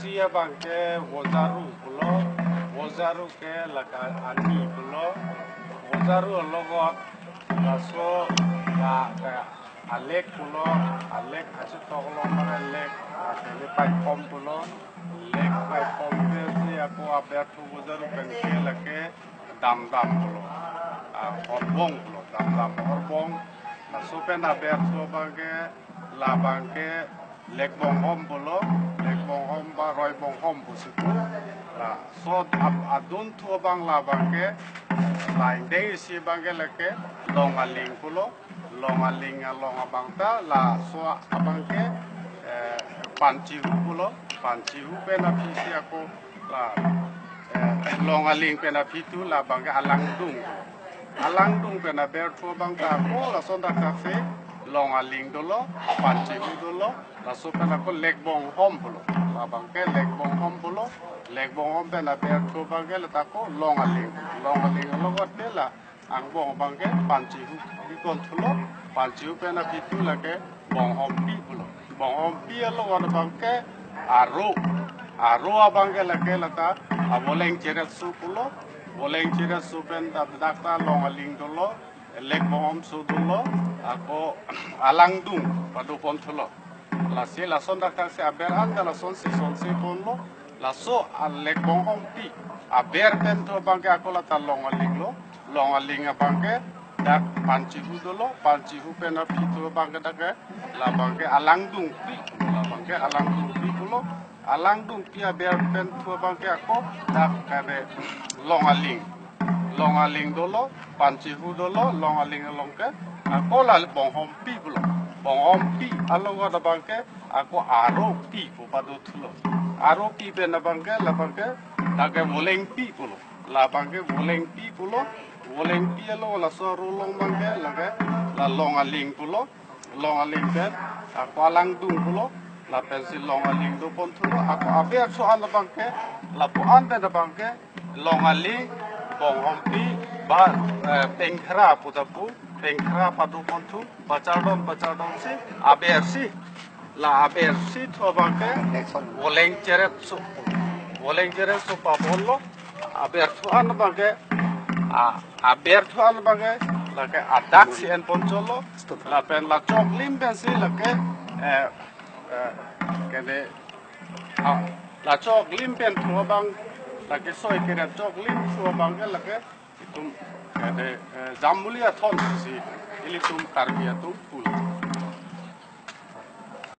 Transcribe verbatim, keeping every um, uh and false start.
Isi abangke vojaru pulo, vojaru ke lake ani pulo, vojaru alogot laso la, la alek pulo, alek achitok lo mare lek, la kele paikom pulo, lek paikom pensi ako aberthu vojaru penke lake damdam pulo, ah, horbong pulo, damdam horbong. Laso pen aberthu abangke, labangke lekbonghom pulo, lekbonghom ba roibonghom pusi pu. Laso ap- adunthu abang labangke, lain deng isi abangke lake longaling pulo, longaling along abang ta, laso abangke, eh, panchihu pulo, panchihu pen aphisi ako la, eh, longaling pen aphi thu labangke alangdung. Alangdung pen aberthu abang ta ako lason dak dak si longaling dolo, panchihu dolo, laso pen ako lekbonghom pulo. Labangke lekbonghom pulo, lekbonghom pen aberthu abangke la ta ako longaling. Longaling alogot ke la angbong abangke panchihu bikon thulo, panchihu pen aphi thu lake bonghompi pulo. Bonghompi alogot abangke aro, aro abangke lake la ta avoleng cheretso pulo, voleng cheretso pen ta dak ta longaling dolo, lekbonghomso dolo, ako alangdung padopon thulo. Lasi lason dak dak si aber an ta lason si son si ponlo, laso alekbonghompi aber pen thu abangke ako la ta longaling lo, longaling abangke dak panchihu dolo, panchihu pen aphi thu abangke dak ke labangke alangdungpi, labangke alangdungpi pulo, alangdungpi aber pen thu abangke ako dak kare longaling, longaling dolo, panchihu dolo, longaling along ke ako la bonghompi pulo, bonghompi alogot abangke ako aropi pu pado thulo, aropi pen abangke labangke dak ke volengpi pulo, labangke volengpi pulo, volengpi alo laso aro along abangke lake la longaling pulo, longaling pen ako alangdung pulo, lapensi longaling dopon thulo, ako aberthu an abangke, lapu an pen abangke longaling, bonghompi, ba, eh, pengkhra pu ta pu, pengkhra padopon thu, bachardon bachardon si, abersi, la abersi thu abangke voleng cheretso, voleng cheretso paponlo, aberthu an abangke, a, aberthu an abangke lake adak si enpon cholo, lapen la choklim pensi lake, eh, eh, kene, a, la choklim pen thu abang, lake soi keret choklim thu abangke lake itum kene, eh, jambuli athon si ilitum Karbi atum pulo.